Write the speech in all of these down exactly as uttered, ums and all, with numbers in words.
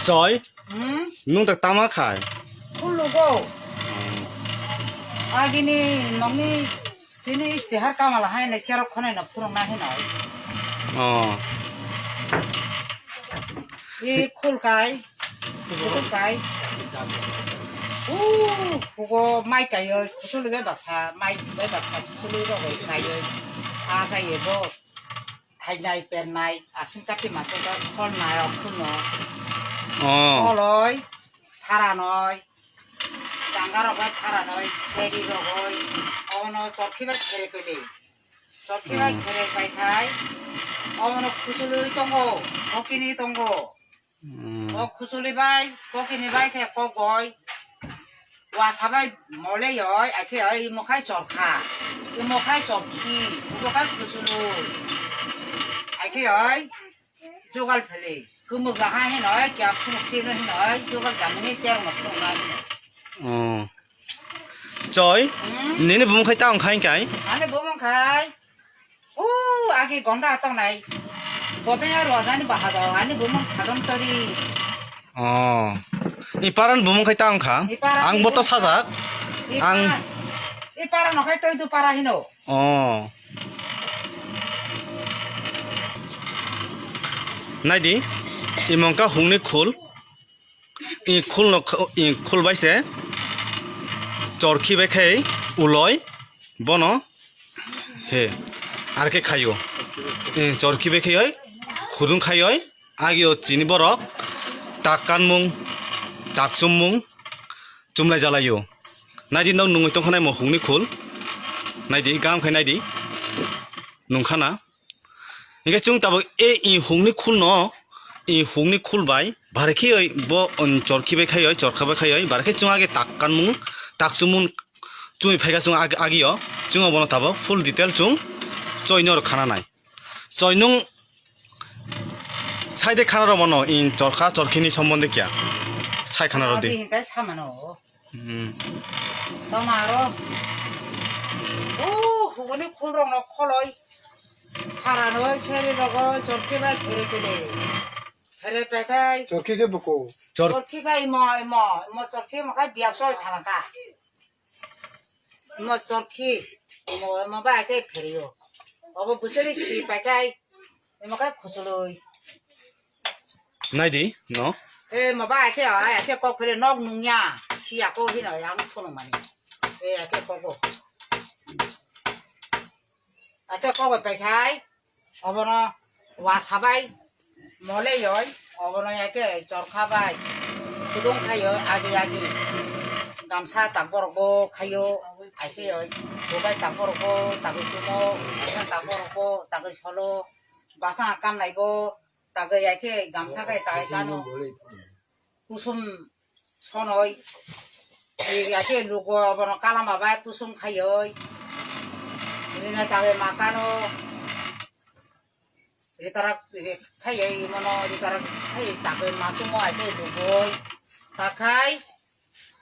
Choi, Hmm? Nung tak tama khai? Khulugo. Agini nokni chini istihar kamala hai nai cherok khonai no phurung na hinoi. Oh. I khul kai, khul kai. Uh, hugo mai kai oi, khusuli bai baksa, mai bai baksa, khusuli rogoi kai oi. Asa ye bo. Thainai, pernai, aswng kati mate da kholnai, o khuno. Oh. Kholoi, pharanoi, jangarok bai pharanoi, seri rogoi, obono chorkhi bai phere pele. Chorkhi bai Hmm. phere pai khai, obono khuchului tongo, hokini tongo. Hmm. O khuchuli bai, kokini bai khe kokgoi. Wasa bai molei oi, akhe oi imo khai chorkha. Imo khai chorkhi, imo khai khuchulu. Akhe oi jogal phele. Kumuk laha hin oi, kya phunuk chino hin oi, jogal jamani cher mo phunuk na hin. Oh. Choi, Hmm? Nini bumung khai taong khai kai? Ani bumung khai. Oh, agi gonda tong nai. Bodeng aro ajani bahado, ani bumung sadon tori. Oh. I paran bumung khai taong kha. I paran Ang boto bumung sajak. I Ang paran, i paran no khai toi du para hino. Oh. Naidi, imong ka hungni khul. I khulno kh-, i khul bai se chorkhi bai khai uloi bono he ar khe khaio. I chorkhi bai khai oi khudung khai oi agio chini borok tak kanmung tak chummung chumlai jalaio. Naidi nok nungoi tongkha nai mo hungni khul. Naidi gam khai naidi nungkhana. Hingke chwng tabuk e i hukni khulno, i hukni khul bai, bare khe oi bo, um, chorkhi bai khai oi, chorkha bai khai oi, bare khe chwng age tak kanmung, tak chumung, chumui phaikha chwng ag-, agio, chwng obono tabuk full detail chwng choino rw khana nai. Choinung saide khana rw mano, in chorkha chorkhini sombonde kya? Sai khana rw di. Adi hinkai samano. Hmm. Toma aro. O, huguni khulrokno kholoi. Pharanoi, serirogoi, chorkhi bai phere pele. Phere pekai. Chorkhi khe buko. Chor- Chorkhi kai imo, imo, imo chorkhi imo kai biyak soi thalangka. Imo chorkhi, imo, imo bai khe pherio. Obo bwchwrwi si paikai. Emo khe khuchului. Naidi, no? E, maba, akhe, akhe kok phele nok nungya, si ako hino, ang sono mani. E, akhe kok o. Akhe kok bai pai khai, obono wasa bai, mole yoi, obono akhe chorkha bai, kudung khayo, agi, agi. Gamsa tak borok bo khayo, akhe yoi, bo bai tak borok bo, tak tumo, tak borok bo, tak solo. Basa kam nai bo, tagwi ya khe gamsa bai tai kano. Kusum sonoi. Ya khe lugo bono kalama bai kusum khayoi. Rina tagwi ma kano. Ritarak khayoi mono ritarak khayi tagwi ma tumo ai khe lugoi. Takhai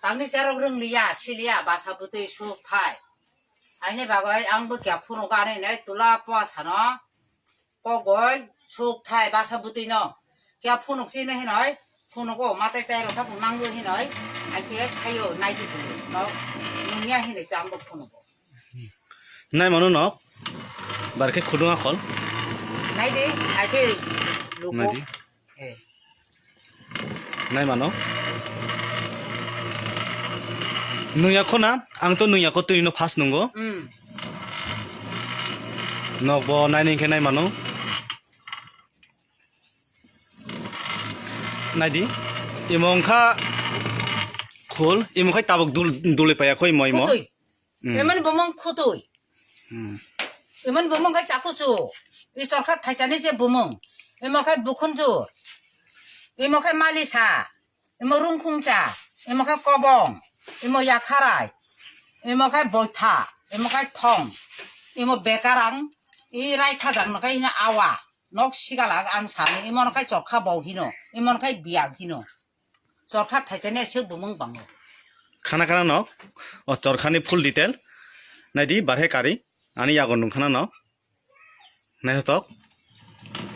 tangni cherok rwngliya, siliya, basa bwtwi suk thai. Aini bagwi ang bwkha phunuk ani nai tula po sano. Kogoi, suk thai, basa bwtwi no. Kya phunuk si no hinoi, phunuk o matai tai rok kha phunuk nango hinoi, ai khe khayo, nai di phunuk no, nungya hinoi cham bo phunuk o. Nai mano no, bar khe khudung akhol. Nai di, ai khe luko. Nai di. Eh. Nai mano. Nungya kho na, ang to nungya kho twi no fast nungo. Mm. Nokbo naini hwnkhe nai mano. Naidi, imo wngkha khul, imo khai tabuk dul-, duli paiya kho imo, imo. Khutui. Hmm. Emani bumung khutui. Hmm. Emani bumung khai chakuchu. I chorkha thaisani se bumung. Imo khai bukhunjur. Imo khai malisa. Imo rungkhungcha, imo khe kobong, imo yakharai, imo khe boitha, imo khe thong, imo bekarang, i raithajak no khe hino awa, nok sigalak ang sani, imo no khe chorkha bau hino, imo no khe biyak hino. Chorkha thaisani aswk bumung bango. Khana khana no, o chorkhani full detail, naidi barhe kari, ani yago nung khana no. Naithotok.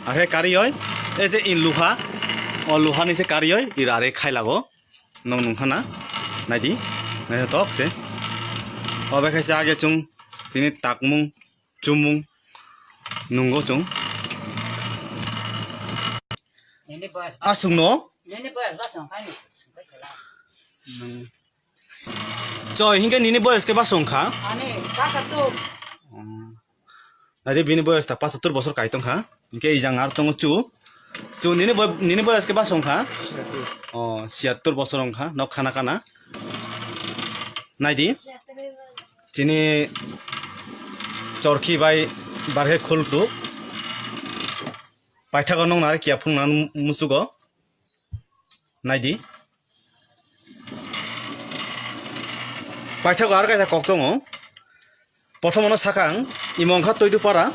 Are karioi, e je in luha, O luhani se karioi ira re khailago. Nong nungkhana. Naidi. Naithotok se. O bai khaisa age chung tini takmung chumung nungo chung. Nini boyas, aswkno? Nini boyas basong khaini. Choi, hinkhe nini boyas khe basong kha? Ani, pasattur. Naidi bini boyas ta pasattur bosor kai tongkha. Hinkhe ijang ar tongo chu. Chu nini boy-, nini boyas khe basong kha? Siyattur. O, siyattur bosor wngkha. Nok khana kana. Naidi. Chini chorkhi bai barhe khultu. Paithago nong nare kiya phung nan musugo. Naidi. Paithago ar kaisa kok tongo. Prothomono sakha ang, imo wngkha Toidupara,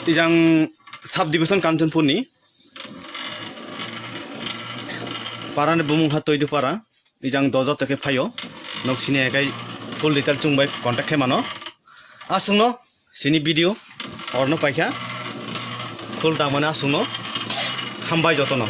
ijang sub division Kanchanpurni. Parani bumung wngkha Toidupara, ijang dojo tokhe phaio. Nok sini ekai full detail chwng bai contact khe mano. Aswkno sini video orno paikha. Khul dangmani aswkno hambai jotono.